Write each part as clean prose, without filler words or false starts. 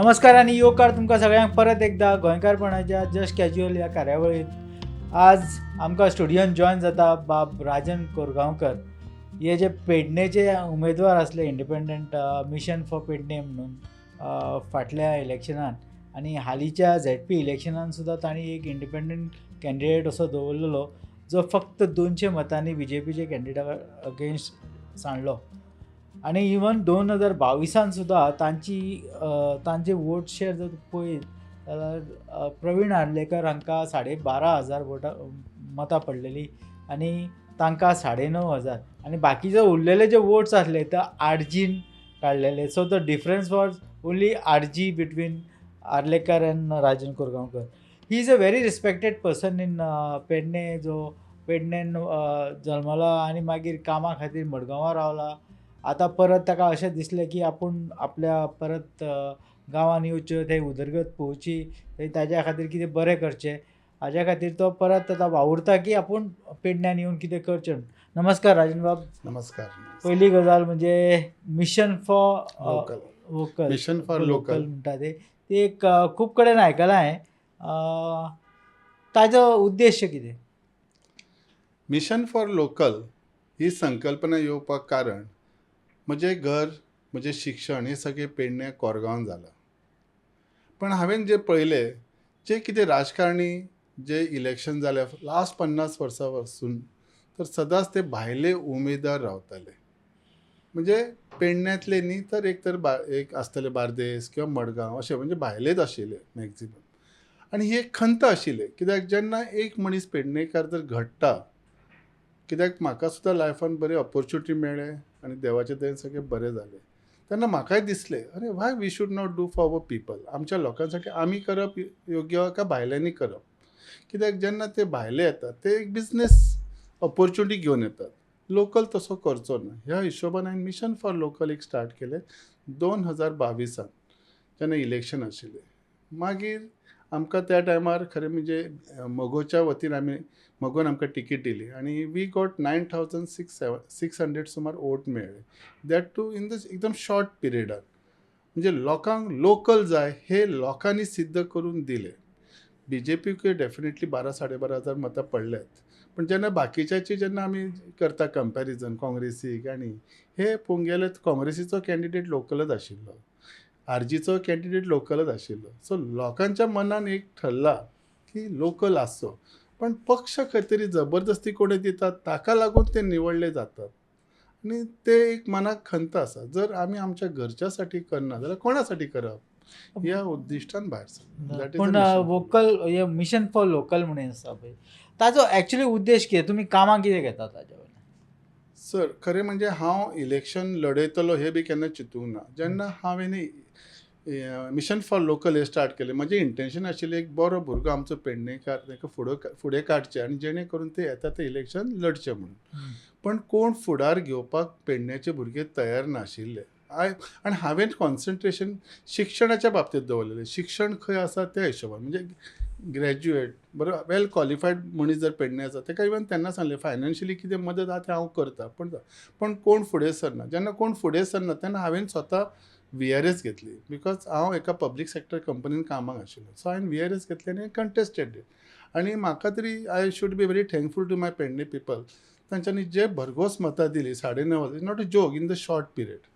नमस्कार आनी येवकार तुमकां सगळ्यांक परत एकदा गोंयकारपणाच्या जस्ट कॅज्युअल ह्या कार्यावळींत. आज आमकां स्टुडियोन जॉयन जाता बाब राजन कोरगांवकर. हे जे पेडणेचे उमेदवार आसले इंडिपेंडंट मिशन फॉर पेडणे म्हणून फाटल्या इलेक्शनान आनी हालींच्या झेडपी इलेक्शनान सुद्दां तांणी एक इंडिपेंडंट कॅन्डिडेट असो दवरलेलो, जो फक्त 200 मतांनी बीजेपीचे कॅन्डिडेटा अगेन्स्ट सांडलो. आनी इवन 2022 सुद्दां तांचे वोट शेर जर पळयत जाल्यार प्रवीण आर्लेकर हांकां 12,500 वोटां मतां पडलेली आनी तांकां 9,500 आनी बाकीचे उरलेले जे वोट्स आसले ते आरजीन काडलेले. So the difference was only RG between Arlekar and Rajan Korgaonkar. He is a very respected person in Pedne, जो पेडण्यान जल्मला आनी मागीर कामा खातीर मडगांवां रावला. आतां परत ताका अशें दिसलें की आपूण आपल्या परत गांवांत येवच्यो, थंय उदरगत पळोवची, थंय ताज्या खातीर कितें बरें करचें, हाज्या खातीर तो परत आतां वावुरता की आपूण पेडण्यान येवन कितें करचें. नमस्कार राजन बाब. नमस्कार. पयली गजाल म्हणजे mission for local. Vocal. Mission for local. म्हणटा ते, ती एक खूब कडेन आयकलां हांवें. ताजो उद्देश कितें? मिशन फॉर लोकल ही संकल्पना येवपाक कारण म्हजें घर, म्हजें शिक्षण हें सगळें पेडण्यां कोरगांवान जालां. पण हांवें जें पळयलें, जे कितें राजकारणी जे इलेक्शन जाले लास्ट 50 वर्सां पासून, तर सदांच ते भायले उमेदवार रावताले. म्हणजे पेडण्यांतले न्ही तर एक तर एक आसतले बार्देस किंवा मडगांव अशें, म्हणजे भायलेच आशिल्ले मॅक्झिमम. आनी ही एक खंत आशिल्ली, कित्याक जेन्ना एक मनीस पेडणेकार जर घडटा, कित्याक म्हाका सुद्दां लायफान बरी ऑपॉर्च्युनिटी मेळ्ळें आनी देवाचे दयेन सगळें बरें जालें, तेन्ना म्हाकाय दिसलें, अरे, why we should not do for our people? आमच्या लोकांसाठी आमी करप योग्य काय भायल्यांनी करप? कित्याक जेन्ना ते भायले येतात ते एक बिजनेस ऑपॉर्च्युनिटी घेवन येतात, लोकल तसो करचो ना. ह्या हिशोबान हांवें मिशन फॉर लोकल एक स्टार्ट केलें 2022 जेन्ना इलेक्शन आशिल्लें. मागीर आमकां त्या टायमार खरें म्हणजे मगोच्या वतीन आमी, मगोन आमकां टिकेट दिली आनी we got nine thousand six seven six hundred सुमार वोट मेळ्ळे, that to in the एकदम शॉर्ट पिरियडान. म्हणजे लोकांक लोकल जाय हे लोकांनी सिद्ध करून दिलें. बीजेपीकूय डेफिनेटली 12 12,500 मतां पडल्यात, पूण जेन्ना बाकीच्याची जेन्ना आमी करता कंपॅरिजन काँग्रेसीक आनी हे पळोवंक गेल्यार काँग्रेसीचो कॅन्डिडेट लोकलच आशिल्लो, आरजीचो कॅन्डिडेट लोकलच आशिल्लो. सो लोकांच्या मनान एक ठरला की लोकल आसचो, पण पक्ष खंय तरी जबरदस्ती कोणी दितात ताका लागून ते निवडले जातात आनी ते एक मनाक खंत आसा. जर आमी आमच्या घरच्या साठी करना जाल्यार कोणा साठी करप, ह्या उद्दिश्टान भायर सरलो. That is the पूण mission. Vocal, mission for local म्हणून आसा पळय, ताजो एक्चुली उद्देश कितें? तुमी कामां कितें घेतात ताजे वयल्यान? सर, खरें म्हणजे हांव इलेक्शन लढयतलो हें बी केन्ना चिंतूंक ना. जेन्ना हांवें मिशन फॉर लोकल हें स्टार्ट केलें, म्हजें इंटेन्शन आशिल्लें एक बरो भुरगो आमचो पेडणेकार ताका फुडें काडचें आनी जेणे करून ते येता तें इलेक्शन लढचें म्हणून. पण कोण फुडार घेवपाक पेडण्याचे भुरगे तयार नाशिल्ले. आनी हांवें कॉन्सन्ट्रेशन शिक्षणाच्या बाबतींत दवरलेलें. शिक्षण खंय आसा त्या हिशोबान, म्हणजे ग्रॅज्युएट बरो वेल क्वॉलिफायड मनीस जर पेडणे आसा ताका इवन तेन्ना सांगलें, फायनान्शियली कितें मदत आहा तें हांव करता, पण कोण फुडें सरना. जेन्ना कोण फुडें सरना तेन्ना हांवें स्वता व्ही आर एस घेतली, because हांव एका पब्लीक सॅक्टर कंपनीन कामाक आशिल्लो. सो हांवें व्हीआरएस घेतली आनी कंटेस्टेड. आनी म्हाका तरी I should be very thankful to my Pedne people. तांच्यांनी जे भरघोस मतां दिली, 9,500, not a joke in the short period.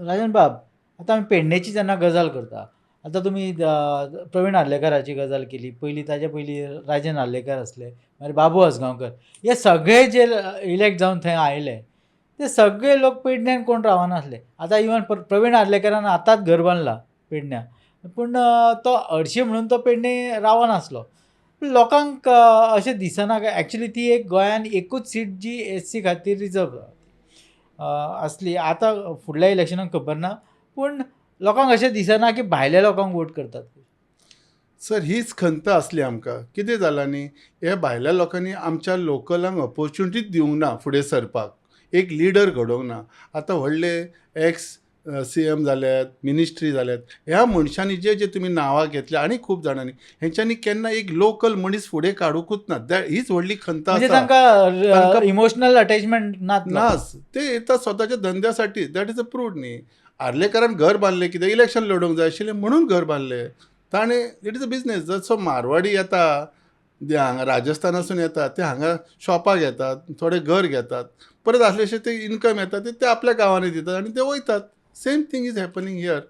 Rajan बाब, आतां आमी पेडणेची जेन्ना गजाल करता, आतां तुमी प्रवीण आर्लेकराची गजाल केली पयलीं, ताजे पयलीं राजन आर्लेकर आसले, मागीर बाबू आजगांवकर, हे सगळे जे इलेक्ट जावन थंय आयले ते सगळे लोक पेडण्यान कोण रावनासले. आतां इवन प्रवीण आर्लेकरान आतांच घर बांदलां पेडण्यां, पूण तो हरशीं म्हणून तो पेडणे रावनासलो. लोकांक अशें दिसना काय एक्चुली ती एक गोंयान एकूच सीट जी एस सी खातीर रिजर्व आसली? आतां फुडल्या इलेक्शनाक खबर ना, पूण लोकांक अशें दिसना की भायल्या लोकांक वोट करतात? सर, हीच खंत आसली आमकां. कितें जालां न्ही, हे भायल्या लोकांनी आमच्या लोकलांक ऑपॉर्च्युनिटीच दिवंक ना फुडें सरपाक, एक लिडर घडोवंक ना. आतां व्हडले एक्स सीएम जाल्यात, मिनिस्ट्री जाल्यात, ह्या मनशांनी जे जे तुमी नांवां घेतल्या आनी खूब जाणांनी, हेंच्यांनी केन्ना एक लोकल मनीस फुडें काडुंकूच ना. हीच व्हडली खंत म्हणजे आसा. तांकां तांकां इमोशनल अटॅचमेंट ना. नाच, ते येतात स्वताच्या धंद्यासाठी. That is a prove न्ही. आर्लेकरान घर बांदलें कित्याक इलेक्शन लडोवंक जाय आशिल्लें म्हणून घर बांदलें ताणें. It is a business. जसो मारवाडी येता हांगा राजस्थानासून येतात, ते हांगा शॉपां घेतात, थोडे घर घेतात, परत आसलेशे ते इन्कम येता ते आपल्या गांवांनी दितात आनी ते वयतात. Same thing is happening here.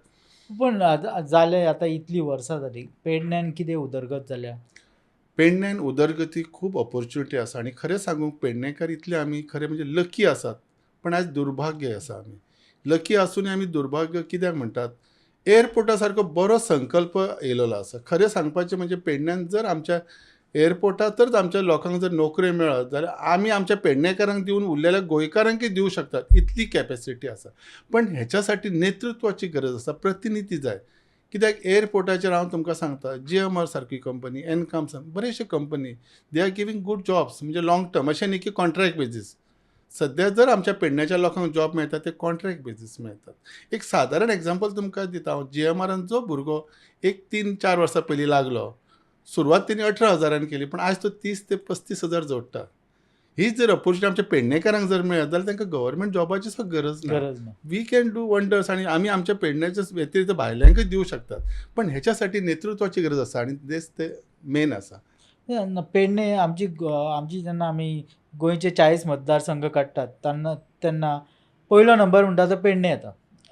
पूण आतां जालें, आतां इतलीं वर्सां जालीं, पेडण्यान कितें उदरगत जाल्या? पेडण्यान उदरगती खूब ऑपॉर्च्युनिटी आसा आनी खरें सांगूंक पेडणेकार इतले आमी खरें म्हणजे लकी आसात, पण आयज दुर्भाग्य आसा. आमी लकी आसूनय आमी दुर्भाग्य कित्याक म्हणटात? एअरपोर्टा सारको बरो संकल्प येयलेलो आसा. खरें सांगपाचें म्हणजे पेडण्यान जर आमच्या एअरपोर्टार तरच आमच्या लोकांक जर नोकऱ्यो मेळत जाल्यार आमी आमच्या पेडणेकारांक दिवन उरलेल्या गोंयकारांकय दिवं शकतात, इतली कॅपेसिटी आसा. पण ह्याच्या साठी नेतृत्वाची गरज आसा, प्रतिनिधी जाय. कित्याक एअरपोर्टाचेर हांव तुमकां सांगता, जीएमआर सारकी कंपनी, एनकॉम, बरेचशे company, they are giving good jobs, म्हणजे लाँग टर्म, अशें न्ही की कॉन्ट्रॅक्ट बेजीस. सद्या जर आमच्या पेडण्याच्या लोकांक जॉब मेळटा ते कॉन्ट्रॅक्ट बेजीस मेळटात. एक सादारण एग्जाम्पल तुमकां दिता हांव. जीएमआरान जो भुरगो एक 3-4 वर्सां पयलीं लागलो, सुरवात तेणी 18 हजारान केली, पण आयज तो 30 ते 35 हजार जोडटा. ही जर ऑपॉर्च्युनिटी आमच्या पेडणेकारांक जर मेळत जाल्यार तांकां गव्हर्मेंट जॉबाची सुद्दां गरज ना. गरज ना. We can do wonders आनी आमी आमच्या पेडण्याच्या व्यतिरिक्त भायल्यांकय दिवं शकतात, पण ह्याच्यासाठी नेतृत्वाची गरज आसा आनी तेच ते मेन आसा. ना, पेडणे आमची जेन्ना आमी गोंयचे 40 मतदारसंघ काडटात तेन्ना पयलो नंबर म्हणटा तो पेडणे येता.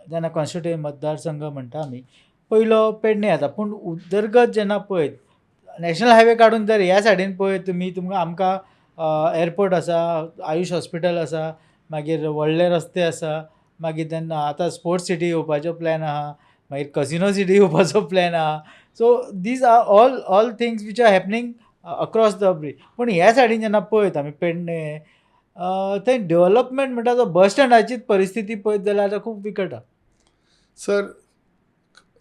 जेन्ना कॉन्स्टिट्युएंट मतदारसंघ म्हणटा आमी, पयलो पेडणे येता. पूण उदरगत जेन्ना पळयत, नॅशनल हायवे काडून जर ह्या सायडीन पळयत तुमी, तुमकां आमकां एअरपोर्ट आसा, आयुश हॉस्पिटल आसा, मागीर व्हडले रस्ते आसा, मागीर तेन्ना आतां स्पोर्ट्स सिटी येवपाचो प्लॅन आहा, मागीर कसिनो सिटी येवपाचो प्लॅन आहा. So these are all things which are happening across the bridge. पूण ह्या सायडीन जेन्ना पळयत आमी पेडणे, थंय डेवलपमेंट म्हणटा तो बस स्टँडाचीच परिस्थिती पळयत जाल्यार आतां खूब बिकट आहा. सर,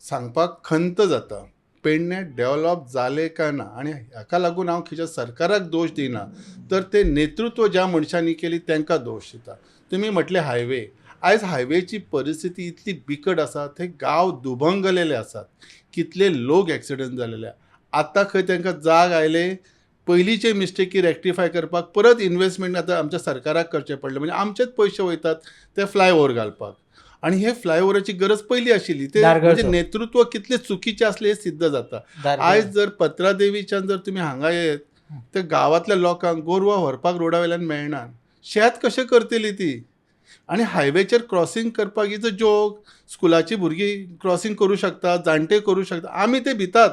सांगपाक खंत जाता, पेडणे डेवलप जालें काय ना आनी हाका लागून हांव खंयच्या सरकाराक दोश दिना, तर ते नेतृत्व ज्या मनशांनी केली तांकां दोश दिता. तुमी म्हटलें हायवे, आयज हायवेची परिस्थिती इतली बिकट आसा, थंय गांव दुभंगलेले आसात, कितले लोक एक्सिडंट जालेले. आतां खंय तांकां जाग आयले, पयलींचे मिस्टेकी रेक्टिफाय करपाक परत इन्वेस्टमेंट आतां आमच्या सरकाराक करचें पडलें. म्हणजे आमचेच पयशे वयतात ते फ्लायओवर घालपाक आनी हे फ्लायओवराची गरज पयली आशिल्ली ते धारगळचो. म्हणजे नेतृत्व कितलें चुकीचें आसलें हें सिद्ध जाता. आयज जर पत्रादेवीच्यान जर तुमी हांगा येत तर गांवांतल्या लोकांक गोरवां व्हरपाक रोडा वयल्यान मेळना. शेत कशें करतली ती? आनी हायवेचेर क्रॉसींग करपाक is a joke. स्कुलाची भुरगीं क्रॉसींग करूं शकता, जाणटे करूं शकता, आमी ते भितात.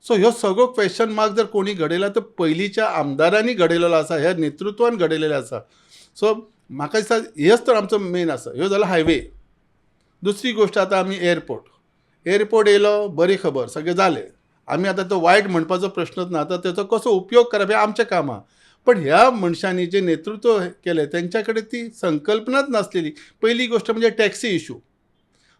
सो ह्यो सगळो क्वेश्चन मार्क जर कोणी घडयला तर पयलींच्या आमदारांनी घडयलेलो आसा, ह्या नेतृत्वान घडयलेलें आसा. सो म्हाका दिसता हेच तर आमचो मेन आसा. ह्यो जालो हायवे. दुसरी गोश्ट, आतां आमी एअरपोर्ट, एअरपोर्ट येयलो, बरी खबर, सगळें जालें. आमी आतां तो वायट म्हणपाचो प्रश्नच ना. आतां तेचो कसो उपयोग करप हें आमचें काम आहा. पण ह्या मनशांनी जें नेतृत्व केलें तेंच्या कडेन ती संकल्पनाच नासलेली. पयली गोश्ट म्हणजे टॅक्सी इशू.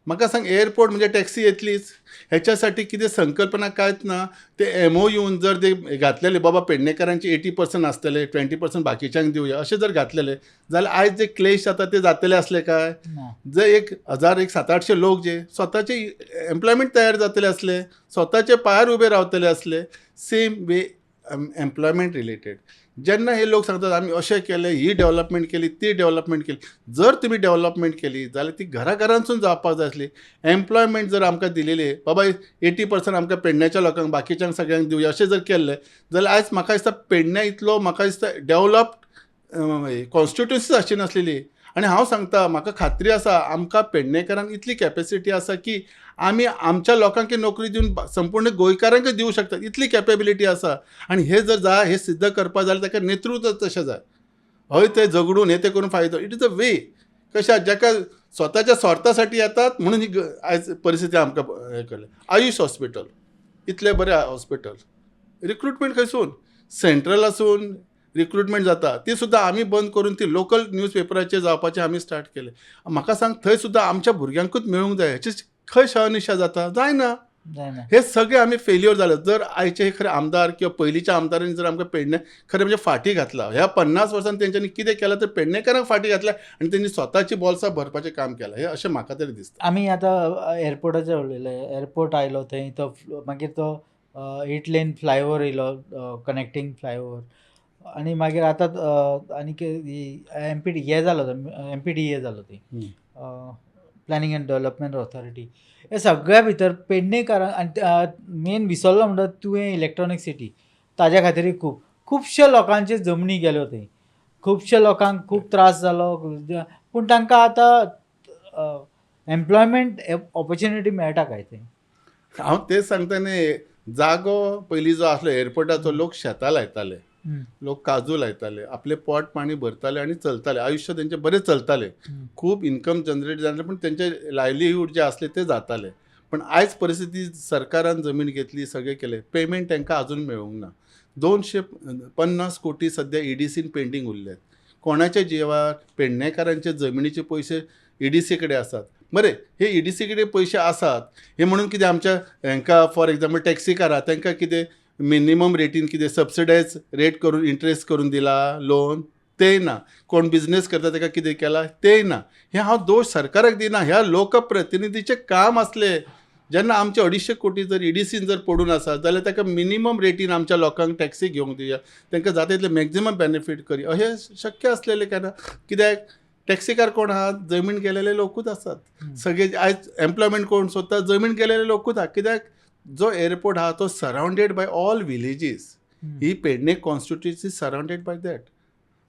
म्हाका सांग, एअरपोर्ट म्हणजे टॅक्सी येतलीच. ह्याच्यासाठी कितें संकल्पना कांयच ना. ते एमओयून जर ते घातलेले, बाबा पेडणेकारांचे 80% आसतले, 20% बाकीच्यांक दिवया, अशें जर घातलेले जाल्यार आयज जे क्लेश जाता ते जातले आसले काय? ना. जर 1000, एक 700-800 लोक जे स्वताचे एम्प्लॉयमेंट तयार जातले आसले, स्वताचे पांयार उबे रावतले आसले. सेम वे एम्प्लॉयमेंट रिलेटेड जेन्ना हे लोक सांगतात आमी अशें केलें, ही डेवलपमेंट केली, ती डेवलपमेंट केली, जर तुमी डेवलपमेंट केली जाल्यार ती घरा घरांसून जावपाक जाय आसली. एम्प्लॉयमेंट जर आमकां दिलेली, बाबा 80% आमकां पेडण्याच्या लोकांक, बाकीच्यांक सगळ्यांक दिवया, अशें जर केल्लें जाल्यार आयज म्हाका दिसता पेडण्या इतलो म्हाका दिसता डेवलप्ड कॉन्स्टिट्युन्सी आसची नासलेली. आनी हांव सांगता, म्हाका खात्री आसा, आमकां पेडणेकारांक इतली कॅपेसिटी आसा की आमी आमच्या लोकांक नोकरी दिवन संपूर्ण गोंयकारांकय दिवं शकतात, इतली कॅपेबिलिटी आसा. आनी हे जर जाय, हे सिद्ध करपा जाल्यार ताका नेतृत्व तशें जाय. हय, ते झगडून हे ते करून फायदो, it is a वे कशें जाका स्वताच्या स्वार्थासाठी येतात म्हणून ही आयज परिस्थिती आमकां हें केलें. आयुश हॉस्पिटल इतलें बरें हॉस्पिटल, रिक्रुटमेंट खंयसून? सेंट्रलासून रिक्रुटमेंट जाता, ती सुद्दां आमी बंद करून ती लोकल न्यूज पेपराचेर जावपाचें आमी स्टार्ट केलें. म्हाका सांग, थंय सुद्दां आमच्या भुरग्यांकूच मेळूंक जाय, हेची खंय शहनिशा जाता? जायना. जायना. हे सगळे आमी फेल्युअर जाले. जर आयचे हे खरे आमदार किंवा पयलींच्या आमदारांनी जर आमकां पेडणे खरें म्हणजे फाटीं घातला, ह्या 50 वर्सांनी तेंच्यांनी कितें केलां तर पेडणेकारांक फाटीं घातल्या आनी तेंणी स्वताची बोल्सां भरपाचें काम केलां, हें अशें म्हाका तरी दिसता. आमी आतां एअरपोर्टाचेर उलयले. एअरपोर्ट आयलो थंय तो मागीर तो एट लेन फ्लायओवर येयलो, कनेक्टींग फ्लायओवर, आनी मागीर आतां आनी एमपीडी हे जालो, एमपीडीए जालो थंय. प्लॅनिंग अँड डेव्हलपमेंट ऑथॉरिटी, हे सगळ्या भितर पेडणेकारांक आनी मेन विसरलो म्हणटा तुवें इलेक्ट्रॉनीक सिटी, ताज्या खातीरूय खूब खुबशे लोकांचे जमनी गेल्यो थंय, खुबशे लोकांक खूब त्रास जालो, पूण तांकां आतां एम्प्लॉयमेंट ऑपॉर्च्युनिटी मेळटा काय थंय? हांव तेच सांगता न्ही, जागो पयलीं जो आसलो एअरपोर्टाचो, लोक शेतां लायताले, लोक काजू लायताले, आपलें पोट पाणी भरताले आनी चलताले, आयुश्य तेंचें बरें चलतालें, खूब इन्कम जनरेट जालें, पूण तेंचे लायवलीहूड जे आसले ते जाताले. पण आयज परिस्थिती, सरकारान जमीन घेतली, सगळें केलें, पेमेंट तांकां अजून मेळूंक ना. 250 कोटी सद्या ईडीसीन पेंडींग उरल्यात. कोणाच्या जिवार? पेडणेकारांचे जमिनीचे पयशे ईडीसी कडेन आसात. बरें, हे ईडीसी कडेन पयशे आसात हे म्हणून कितें आमच्या हेंकां, फॉर एग्जाम्पल टॅक्सीकारां, तांकां कितें मिनिमम रेटीन कितें सबसिडायज रेट करून इंट्रस्ट करून दिला लोन? तेय ना. कोण बिजनेस करता ताका कितें केलां? तेय ना. हें हांव दोश सरकाराक दिना, ह्या लोकप्रतिनिधीचें काम आसलें. जेन्ना आमचे 250 कोटी जर ईडीसीन जर पडून आसा जाल्यार ताका मिनिमम रेटीन आमच्या लोकांक टॅक्सी घेवंक दिवया, तांकां जाता तितलें मॅक्झिमम बेनिफीट करी, अशें शक्य आसलेलें काय ना? कित्याक टॅक्सीकार कोण आहात? जमीन गेलेले लोकूच आसात सगळे. आयज एम्प्लॉयमेंट कोण सोदता? जमीन गेलेले लोकूच आहा. कित्याक जो एअरपोर्ट आहा तो सरावंडेड बाय ऑल विलेजीस. ही Pernem constituency surrounded by that.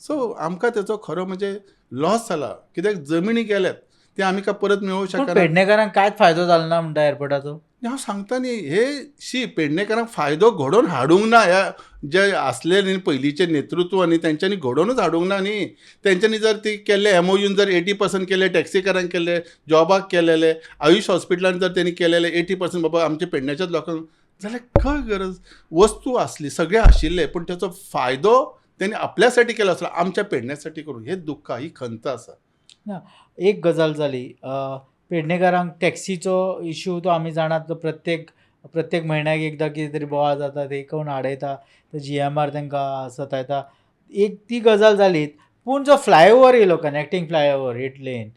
So आमकां तेचो खरो म्हणजे लॉस जाला, कित्याक जमिनी गेल्यात ते आमी काय परत मेळोवंक पूण शकना. पेडणेकारांक कांयच फायदो जालो ना म्हणटा एअरपोर्टाचो? हांव सांगता न्ही, हे शी पेडणेकारांक फायदो घडोवन हाडूंक ना. ह्या जे आसले न्ही पयलींचे नेतृत्व न्ही, तेंच्यांनी घडोवनूच हाडूंक ना न्ही. तेंच्यांनी जर ती केल्ले एमओयून जर 80% केले, टॅक्सीकारांक केल्ले, जॉबाक केलेले, आयुश हॉस्पिटलान जर तेणी केलेले 80% बाबा आमच्या पेडण्याच्याच लोकांक, जाल्यार खंय गरज? वस्तू आसली, सगळें आशिल्लें, पूण तेचो फायदो तेणी आपल्यासाठी केलो आसलो, आमच्या पेडण्यासाठी करून. हे दुख्ख, ही खंत आसा. एक गजाल जाली, पेडणेकारांक टॅक्सीचो इशू तो आमी जाणात, तो प्रत्येक प्रत्येक म्हयन्याक एकदां कितें तरी बोवाळ जाता, ते कोण आडयता, ते जीएमआर तांकां सतायता. एक ती गजाल जाली. पूण जो फ्लायओवर येयलो, कनेक्टींग फ्लायओवर 8 लेन,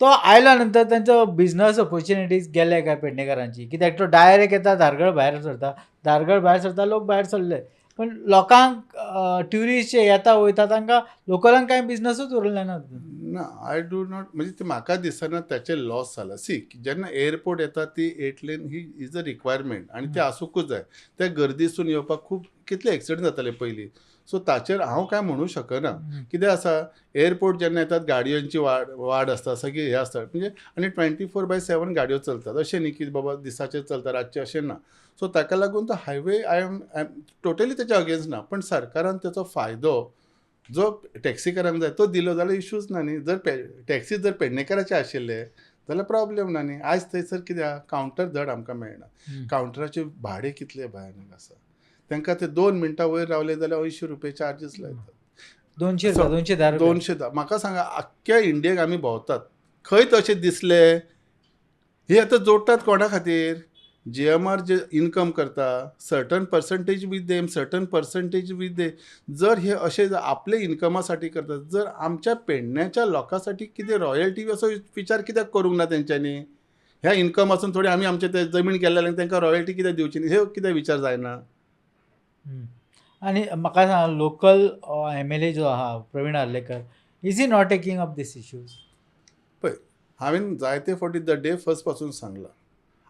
तो आयल्या नंतर तांचो बिजनस ऑपॉर्च्युनिटीज गेले काय पेडणेकारांची? कित्याक तो डायरेक्ट येता, धारगळ भायर सरता, धारगळ भायर सरता, लोक भायर सरले, पण लोकांक ट्युरिस्ट जे येता वयता तांकां लोकलांक कांय बिजनसूच उरलें ना. ना, I do not, म्हणजे ते म्हाका दिसना त्याचे लॉस जाला. सी, जेन्ना एअरपोर्ट येता ती 8 lane he is a requirement आनी ते आसूंकूच जाय. त्या गर्दीसून येवपाक खूब कितले एक्सिडंट जाताले पयलीं. सो ताचेर हांव कांय म्हणूं शकना. कितें आसा, एअरपोर्ट जेन्ना येतात गाडयांची वाड वाड आसता, सगळी हे आसता, म्हणजे आनी 24/7 गाडयो चलतात. अशें न्ही की बाबा दिसाचे चलता रातचे, अशें ना. सो ताका लागून तो हायवे I am totally तेच्या अगेन्स्ट ना, पण सरकारान तेचो फायदो जो टॅक्सीकारांक जाय तो दिलो जाल्यार इशूज ना न्ही. जर टॅक्सी जर पेडणेकाराचे आशिल्ले जाल्यार प्रॉब्लेम ना न्ही. आयज थंयसर कितें आहा, कावंटर धड आमकां मेळना. कावंटराचे भाडें कितलें भयानक आसा. तांकां ते 2 मिनटां वयर रावले जाल्यार 80 रुपये चार्जीस लायतात. 200 रुपया, 210 रुपया. 210. म्हाका सांगा, आख्ख्या इंडियेक आमी भोंवतात, खंय तशें दिसले? हे आतां जोडटात कोणा खातीर? जीएमआर जे इनकम करता, certain percentage with them, certain percentage with they. जर हे अशे जर आपले इनकमासाठी करतात, जर आमच्या पेडण्याच्या लोकांसाठी कितें रॉयल्टी असो विचार कित्याक करूंक ना तेंच्यांनी? ह्या इनकमासून थोडी आमी आमचे ते जमीन गेल्ले तांकां रॉयल्टी कित्याक दिवची न्ही, हे कित्याक विचार जायना? आनी म्हाका सांग, लोकल एमएलए जो आहा प्रवीण Arlekar, is he not taking up these issues? पळय, हांवें जायते फावटी the day first पासून सांगलां,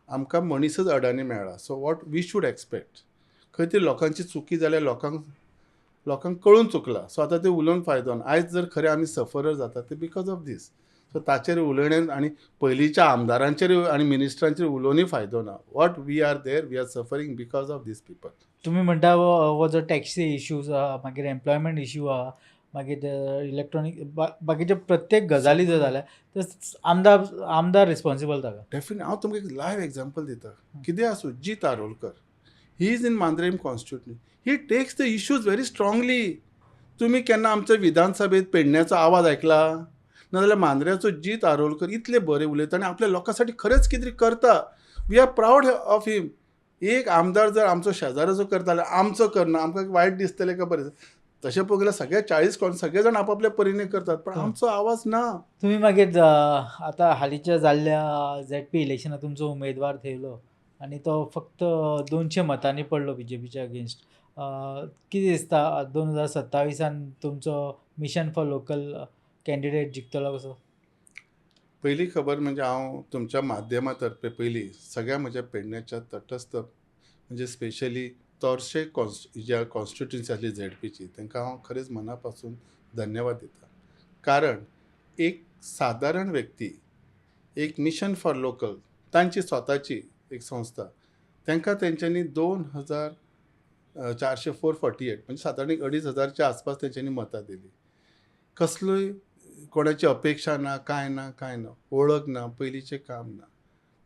आमकां मनीसच अडाणी मेळ्ळा. So what we should expect? खंय तरी लोकांची चुकी जाल्यार लोकांक कळून चुकलां. सो आतां तें उलोवन फायदो ना. आयज जर खरें आमी सफरर जाता ते because of these. सो ताचेर उलोवण्यान आनी पयलींच्या आमदारांचेर आनी मिनिस्टरांचेर उलोवनूय फायदो ना. What we are there, we are suffering because of these people. तुमी म्हणटा हो जो टॅक्सी इश्यूज आहा, मागीर एम्प्लॉयमेंट इश्यू आहा, मागीर इलेक्ट्रॉनीक बाकीचे प्रत्येक गजाली ज्यो जाल्या ते आमदार रिस्पॉन्सिबल ताका. डेफिनेट. हांव तुमकां एक लायव एग्जाम्पल दिता. कितें आसूं, जीत Arolkar, he is in Mandrem constituency, he takes the issues very strongly. तुमी केन्ना आमच्या विधानसभेत पेडण्याचो आवाज आयकला? नाजाल्यार मांद्र्याचो जीत आरोलकर इतले बरे उलयता आनी आपल्या लोकां साठी खरेंच कितें तरी करता. We are proud of him. एक आमदार जर आमचो शेजाराचो करता जाल्यार आमचो करना, आमकां वायट दिसतलें काय बरें? तशें पळोवंक गेल्यार सगळे 40 कोण सगळे जाण आपापल्या परीने करतात, पण आमचो आवाज ना. तुमी मागीर आतां हालींच्या जाल्ल्या झेडपी इलेक्शनाक तुमचो उमेदवार थेयलो आनी तो फक्त 200 मतांनी पडलो बीजेपीच्या अगेन्स्ट. कितें दिसता, 2027 तुमचो मिशन फॉर लोकल कॅन्डिडेट जिखतलो कसो? पयली खबर म्हणजे हांव तुमच्या माध्यमा तर्फे पयली सगळ्या म्हज्या पेडण्याच्या तटस्थ, म्हणजे स्पेशली तोरशे ज्या कॉन्स्टिट्युन्सी आसली झेडपीची, तांकां हांव खरेंच मना पासून धन्यवाद दिता. कारण एक सादारण व्यक्ती, एक मिशन फॉर लोकल तांची स्वताची एक संस्था, तांकां तेंच्यांनी 2400 448, म्हणजे सादारण एक 2500च्या आसपास तेंच्यांनी मतां दिली. कसलोय कोणाची अपेक्षा ना, कांय ना, कांय ना, वळख ना, पयलींचें काम ना,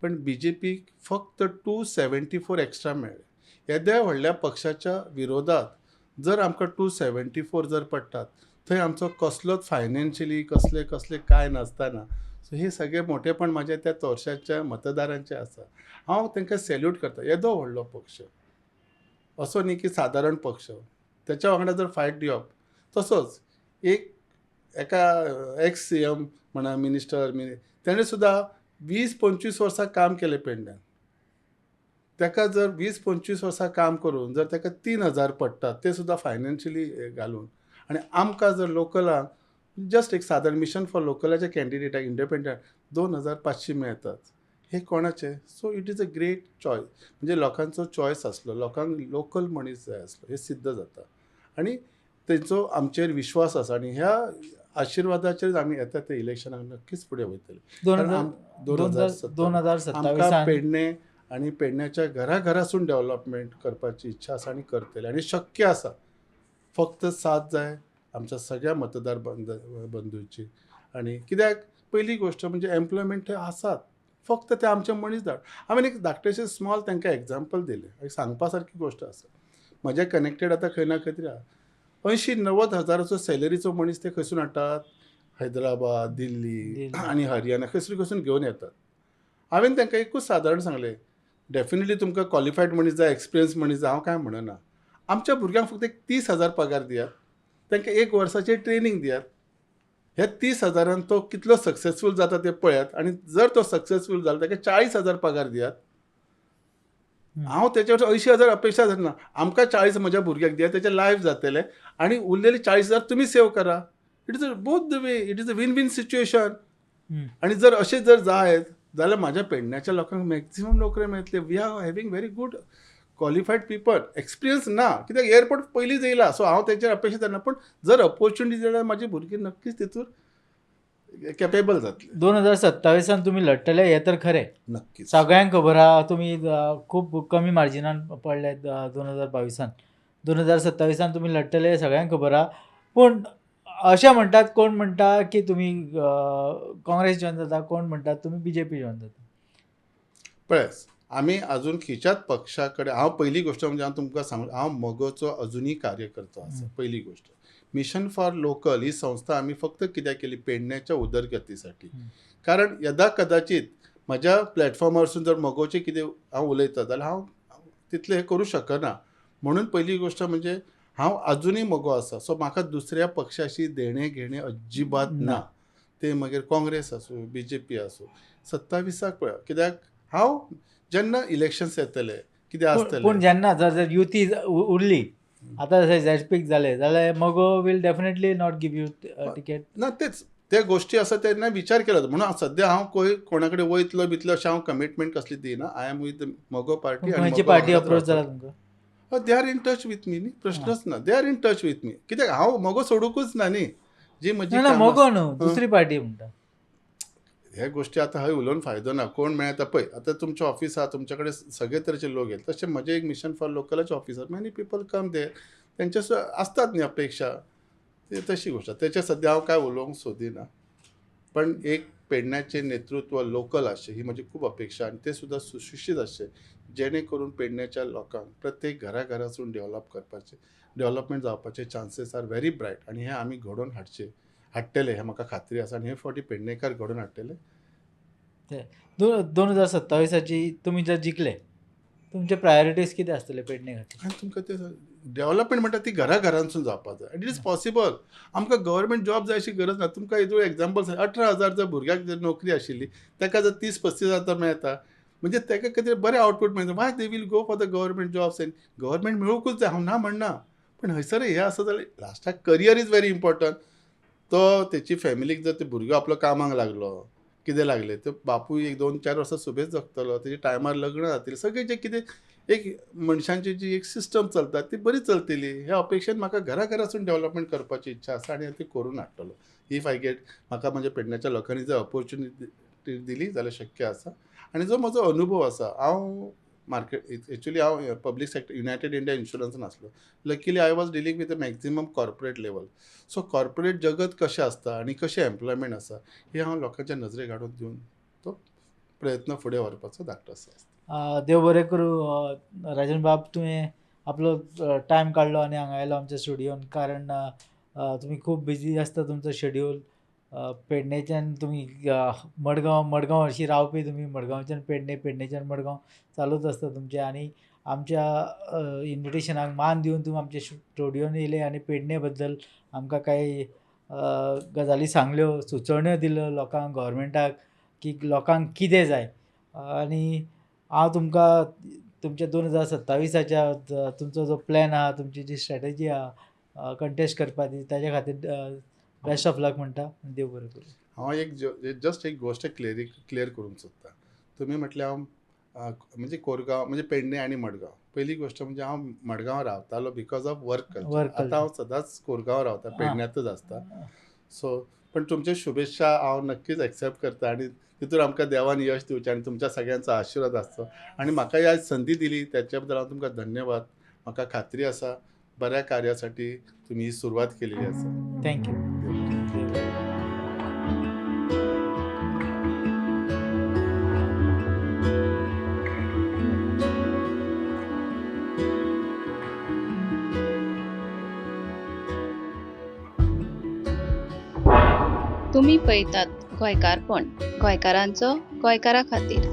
पण बीजेपीक फक्त 274 एक्स्ट्रा मेळ्ळे. येद्या व्हडल्या पक्षाच्या विरोधात जर आमकां 274 जर पडटात, थंय आमचो कसलोच फायनान्शियली कसले कसले कांय नासतना, सो हे सगळे मोठेपण म्हाज्या त्या तोरशाच्या मतदारांचें आसा. हांव तांकां सॅल्यूट करता. येदो व्हडलो पक्ष असो न्ही की सादारण पक्ष, तेच्या वांगडा जर फायट दिवप, तसोच एक एका एक्स सीएम म्हणा, मिनिस्टर, तेणें सुद्दां 20-25 वर्सां काम केलें पेडण्यान. ताका जर 20-25 वर्सां काम करून जर ताका 3000 पडटात, ते सुद्दां फायनान्शियली घालून, आनी आमकां जर लोकलांक जस्ट एक सादारण मिशन फॉर लोकलाच्या कॅन्डिडेटाक इंडिपेंडंट 2500 मेळटात, हे कोणाचे? So it is a great choice. म्हणजे लोकांचो चॉयस आसलो, लोकांक लोकल मनीस जाय आसलो, हें सिद्ध जाता आनी तेंचो आमचेर विश्वास आसा आनी ह्या आशिर्वादाचेर आमी येता ते इलेक्शनाक नक्कीच फुडें वयतले. दोन हजार 2027 दोन हजार आमकां सत्तावीसान पेडणे आनी पेडण्याच्या घराघरासून डेव्हलपमेंट करपाची इच्छा आसा आनी करतले आनी शक्य आसा. फक्त साथ जाय आमच्या सगळ्या मतदार बंधूची. आनी कित्याक पयली गोश्ट म्हणजे एम्प्लॉयमेंट थंय आसात, फक्त ते आमचे मनीस धाड. हांवें एक धाकटेशें स्मॉल तांकां एग्जाम्पल दिलें, एक सांगपा सारकी गोश्ट आसा. म्हज्या कनेक्टेड आतां खंय ना खंय तरी आहा, 80-90 हजाराचो सॅलरीचो मनीस ते खंयसून हाडटात? हैदराबाद, दिल्ली दिल्ली. आनी हरियाणा खंयसून खंयसून घेवन येतात. हांवें तांकां एकूच सादारण सांगलें, डेफिनेटली तुमकां क्वॉलिफायड मनीस जाय, एक्सपिरियन्स मनीस जाय, हांव कांय म्हणना. आमच्या भुरग्यांक फक्त एक 30,000 पगार दियात, तांकां एक वर्साचें ट्रेनींग दियात, ह्या 30 हजारान तो कितलो सक्सेसफूल जाता ते पळयात आनी जर तो सक्सेसफूल जालो ताका 40,000 पगार दियात. हांव तेच्या 80,000 अपेक्षा धरना, आमकां 40 म्हज्या भुरग्याक दियात, तेचें लायफ जातलें आनी उरलेले 40,000 तुमी सेव करा. It is a both the way, it is a win win situation. आनी जर अशें जर जायत जाल्यार म्हाज्या पेडण्याच्या लोकांक मॅक्झिमम नोकऱ्यो मेळटल्यो. We are having very good qualified people, experience ना, कित्याक एअरपोर्ट पयलींच येयला, सो हांव तेचेर अपेक्षा धरना, पूण जर ऑपोर्चुनिटी जाल्यार म्हाजी भुरगीं नक्कीच तितूर कॅपेबल जातले. 2027 तुमी लढटले हें तर खरें. नक्कीच. सगळ्यांक खबर आहा, तुमी खूब कमी मार्जिनान पडले 2022 . 2027 तुमी लढटले हें सगळ्यांक खबर आहा. पूण अशें म्हणटात, कोण म्हणटा की तुमी काँग्रेस जॉयन जाता, कोण म्हणटात तुमी बीजेपी जॉयन जाता. पळय, आमी अजून खंयच्याच पक्षा कडेन, हांव पयली गोश्ट म्हणजे हांव तुमकां सांगू, हांव मगोचो अजुनूय कार्यकर्तो आसा. पयली गोश्ट, मिशन फॉर लोकल ही संस्था आमी फक्त कित्याक केली? पेडण्याच्या उदरगतीसाठी. कारण यदा कदाचित म्हज्या प्लॅटफॉर्मारसून जर मगोचें कितें हांव उलयता जाल्यार हांव तितलें हें करूं शकना. म्हणून पहिली गोश्ट म्हणजे हांव अजुनूय मगो आसा, सो म्हाका दुसऱ्या पक्षाशी देणें घेणें अजिबात ना. ते मागीर काँग्रेस आसूं, बीजेपी आसूं. 27 पळय, कित्याक हांव जेन्ना इलेक्शन्स येतले कितें आसतलें. पूण जेन्ना जर जर युती उरली, आतां झेडपीक जालें जाल्यार मगो will definitely not give you ticket. ना, तेच ते गोश्टी आसा तेन्ना विचार केला. म्हणून सद्या हांव कोणा कडेन वयतलो बितलो अशें हांव कमिटमेंट कसली दिना. I am with Mago party. खंयची पार्टी अप्रोच जाला तुमकां? They are in touch with me न्ही, प्रश्नच ना. They are in touch with me, कित्याक हांव मगो सोडूंकूच ना न्ही. जी म्हजी ना, कामां मगो न्हू, दुसरी पार्टी म्हणटा. ह्या गोश्टी आतां हय उलोवन फायदो ना. कोण मेळटा पळय, आतां तुमचें ऑफीस आहा, तुमचे कडेन सगळे तरेचे लोक येतात, तशें म्हजें एक मिशन फॉर लोकलाचें ऑफीस आहा. Many people come there, तेंचे आसतात न्ही अपेक्षा, ते तशी गोश्ट. तेच्या सद्या हांव काय उलोवंक सोदिना, पण एक पेडण्याचें नेतृत्व लोकल आसचें ही म्हजी खूब अपेक्षा आनी ते सुद्दां सुशिक्षीत आसचे, जेणे करून पेडण्याच्या लोकांक प्रत्येक घरा घरासून डेव्हलप करपाचें, डेव्हलपमेंट जावपाचे चान्सीस are very bright. आनी हें आमी घडोवन हाडचें, हाडटले हें म्हाका खात्री आसा आनी हे फावटी पेडणेकार घडोवन हाडटले. 2027 तुमी जर जिखले, तुमचे प्रायोरिटीज कितें आसतले पेडणे खातीर? आनी तुमकां ते डेव्हलपमेंट म्हणटा ती घरा घरांसून जावपाक जाय. It is possible. आमकां गव्हर्मेंट जॉब जाय अशी गरज ना. तुमकां हितून एग्जाम्पल सांग, 18,000 जर भुरग्याक जर नोकरी आशिल्ली, ताका जर 30-35 हजार मेळटा, म्हणजे ताका कितें बरें आउटपूट मेळटा. Why they will go for the government jobs? And government मेळुंकूच जाय हांव ना म्हणना, पण हयसर हें आसा जाल्यार लास्टाक career is very important. तो तेची फॅमिलीक जर ते भुरगो आपलो कामाक लागलो, कितें लागलें तर बापूय एक 2-4 वर्सां सुबेज जगतलो, तेजे टायमार लग्न जातलें, सगळें जें कितें एक मनशांची जी एक सिस्टम चलता ती बरी चलतली ह्या अपेक्षेन म्हाका घरा घरासून डेवलपमेंट करपाची इच्छा आसा आनी हांव ती करून हाडटलो. If I get म्हाका म्हज्या पेडण्याच्या लोकांनी जर ऑपॉर्च्युनिटी दिली जाल्यार शक्य आसा. आनी जो म्हजो अनुभव आसा, हांव मार्केट एक्चुली हांव पब्लीक सेक्टर युनायटेड इंडिया इन्शुरन्सान आसलो. Luckily I was dealing with a maximum corporate level. So corporate जगत कशें आसता आनी कशें एम्प्लॉयमेंट आसा हें हांव लोकांच्या नजरेक हाडून दिवन तो प्रयत्न फुडें व्हरपाचो धाकटोसो आसता. देव बरें करूं राजन बाब, तुवें आपलो टायम काडलो आनी हांगा आयलो आमच्या स्टुडियोन, कारण तुमी खूब बिजी आसता तुमचो शेड्यूल. पेडणेच्यान तुमी मडगांव, मडगांव हरशीं रावपी तुमी, मडगांवच्यान पेडणे, पेडणेच्यान मडगांव चालूच आसता तुमचें. आनी आमच्या इन्विटेशनाक मान दिवन तुमी आमच्या स्टुडियोन येयले आनी पेडणे बद्दल आमकां कांय गजाली सांगल्यो, सुचोवण्यो दिल्यो लोकांक, गव्हर्मेंटाक की लोकांक कितें जाय. आनी हांव तुमकां तुमच्या 2027 तुमचो जो प्लॅन आहा, तुमची जी स्ट्रेटजी आहा कंटेस्ट करपाची, ताच्या खातीर बेस्ट ऑफ लक म्हणटा. देव बरें करूं. हांव एक जस्ट एक गोश्ट क्लियर करूंक सोदता. तुमी म्हटल्यार हांव म्हणजे कोरगांव म्हणजे पेडणे आनी मडगांव. पयली गोश्ट म्हणजे हांव मडगांव रावतालो because of work culture. आतां हांव सदांच कोरगांव रावता, पेडण्यातच आसता. सो पण तुमच्यो शुभेच्छा हांव नक्कीच एक्सेप्ट करता आनी तितून आमकां देवान यश दिवचें आनी तुमच्या सगळ्यांचो आशिर्वाद आसचो. आनी म्हाका ही आयज संदी दिली त्याच्या बद्दल हांव तुमकां धन्यवाद. म्हाका खात्री आसा बऱ्या कार्यासाठी तुमी ही सुरवात केलेली आसा. Thank you. तुमी पळयतात गोंयकारपण, गोंयकारांचो गोंयकारा खातीर.